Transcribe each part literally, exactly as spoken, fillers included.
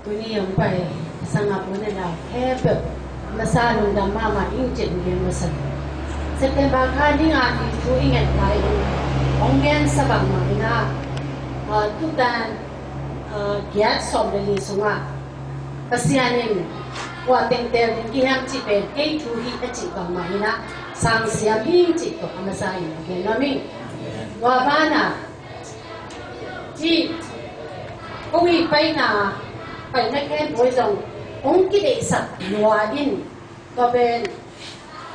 Tuni hong pai sangap u ne nau khempeuh a masa lungdam mahmah ing cih hong gen masa. September kha ni nga ni thu i nget lai in hong gen sa bangmah in ah, ah, tutan, ah, giat sawm le li sungah Pasian in kua tengtel ding kihiam cih pen kei thu hi a cih bangmah in ah, sang siam hi cih tawh a masa in hong gen nuam ing. Tua banah Ci, ko i paina, paina khempeuh zong hong kideihsak lua in, tua pen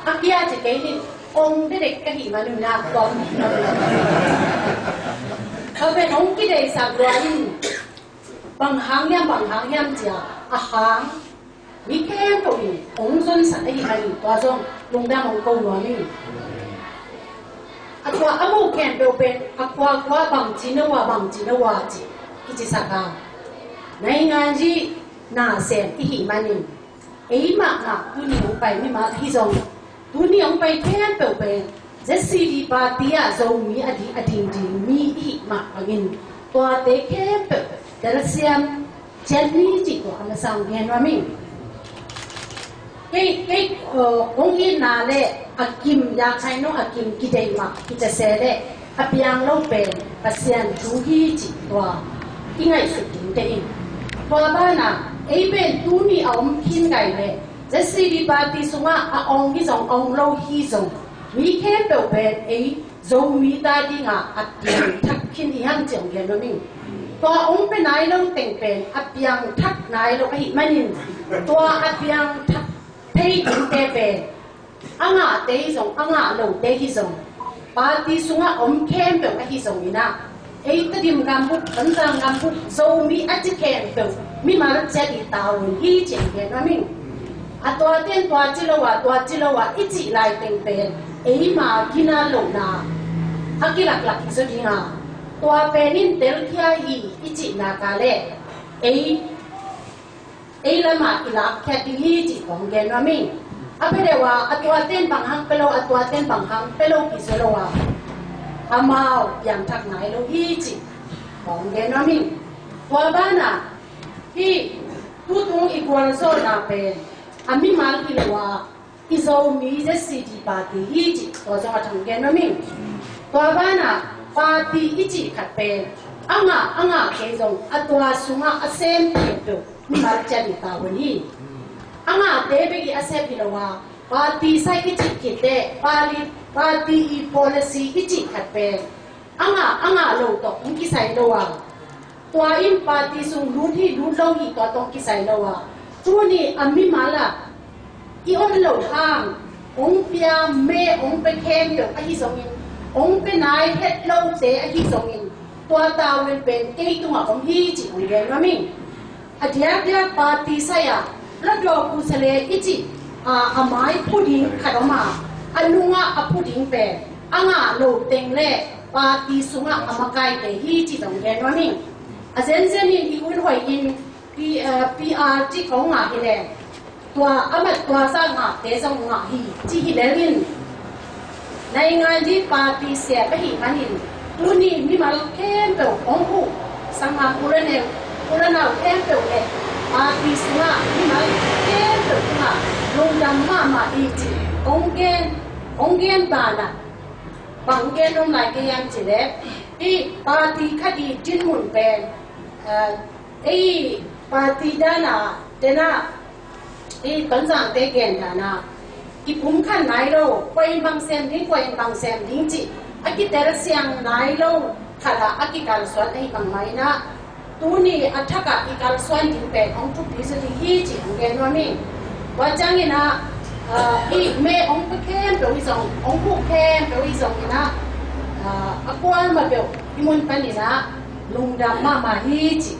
a kia ci kei ni, hong dedek ka hih manun ah kong. Tua pen hong kideihsak lua in, bang hang hiam, bang hang hiam cia, a hang mi khempeuh in hong zonsak ahih manin tua zong lungdam hong ko nuam ing. A tua a muh khempeuh pen a kuakua bangci na ua, bangci na ua ci, kicisak a, naingan zi nasem i hih manin, ei mahmah tuni hong pai mimal ahi zong, tuni hong pai khempeuh pen Z C D party ah Zomi a di a dingding mi i hih mah bangin, tuate khempeuh telsiam ciat ni cih tua a masa hong gen nuam ing. Kei, kei, uh, kong itna le a kim, ya khai no a kim kideih mah kicia se le a piang lo pen Pasian thu hi cih tua i ngaihsut ding te in. Tua banah ei pen tuni a om khin ngai le Z C D party sungah a ong hi zong, ong lo hi zong, mi khempeuh pen ei Zomi ta dingah a piangthak khin i hang ci hong gen nuam ing. Tua ong pe nai lo teng pen a piangthak nai lo ahih manin, tua a piangthak thei dingte pen a ngahte hi zong, a ngah lote hi zong, party sungah om khempeuh ahi zongin ah, ei Tedim gambup, Tonzang gambup, Zomi a ci khempeuh mimal ciat i ta un hi ci hong gen nuam ing. A tuate'n tua ci lo a, tua ci lo a i cih laiteng pen eima gina lohna a kilaklak hi zaw ding a, tua pen in telkhia hi i cih nak leh ei, ei lamah i lakkhiat ding hi cih kong gen nuam ing. A pia deuh a, a tuate'n bang hang pia lo, a tuate'n bang hang pia lo kizui lo a, amau piangthak nai lo hi cih kong gen nuam ing. Tua banah hih tutung i gualzawhna pen a mimal hi lo a, i Zomi Z C D party hi cih tua zong a thang gen nuam ing. Tua banah party i cih khat pen a ngah, a ngah kei zong a tua sungah a sem khempeuh mimal ciat i ta un hi. A ngahte bek i a sep hi lo a, party sai i cih khit teh, party, party i policy i cih khat pen a ngah, a ngah lo tawh hong kisai lo a, tua in party sung lut hi, lut lo hi, tua tawh kisai lo a, tuni a mimal ah i on loh hang hong pia, me hong pia khempeuh ahi zongin, hong pia nai het lote ahi zongin, tua tavuan pen kei tungah om hi cih hong gen nuam ing. A diakdiak party sai-ah Hluttaw Pu Saleh i cih, a, a mai phu ding khat om a, a nungah a phu ding pen a ngah lo teng le party sungah a makaite hi cih zong gen nuam ing. A zenzen in i un hoih in P-, eh, P R cih kong ngah hi leh, tua a mat tua zah ngahte zong ngah hi cih hi lel in, naingan zi party siam ahih manin, tuni mimal khempeuh hong huh, sangam u le neu, u le nau khempeuh le party sungah mimal khempeuh tungah lungdam mahmah hi cih kong gen, kong gen banah, bang gen om lai kei hiam cih leh, hih party khat i dinmun pen, eh, ei party dan a, den a, i Tonzangte gen dan a, i pumkhat nai lo, kua in bang sem ding, kua in bang sem ding cih a kitelsiam nai lo khat ah a kikalsuan ahih bang mah in ah, tuni a thak ah i kalsuan ding pen hong thupi zaw ding hi cih hong gen nuam ing. Tua ciangin ah, ah, i me hong pia khempeuh hi zong, hong huh khempeuh hi zongin ah, ah, a kuamah peuh i mun panin ah lungdam mahmah hi cih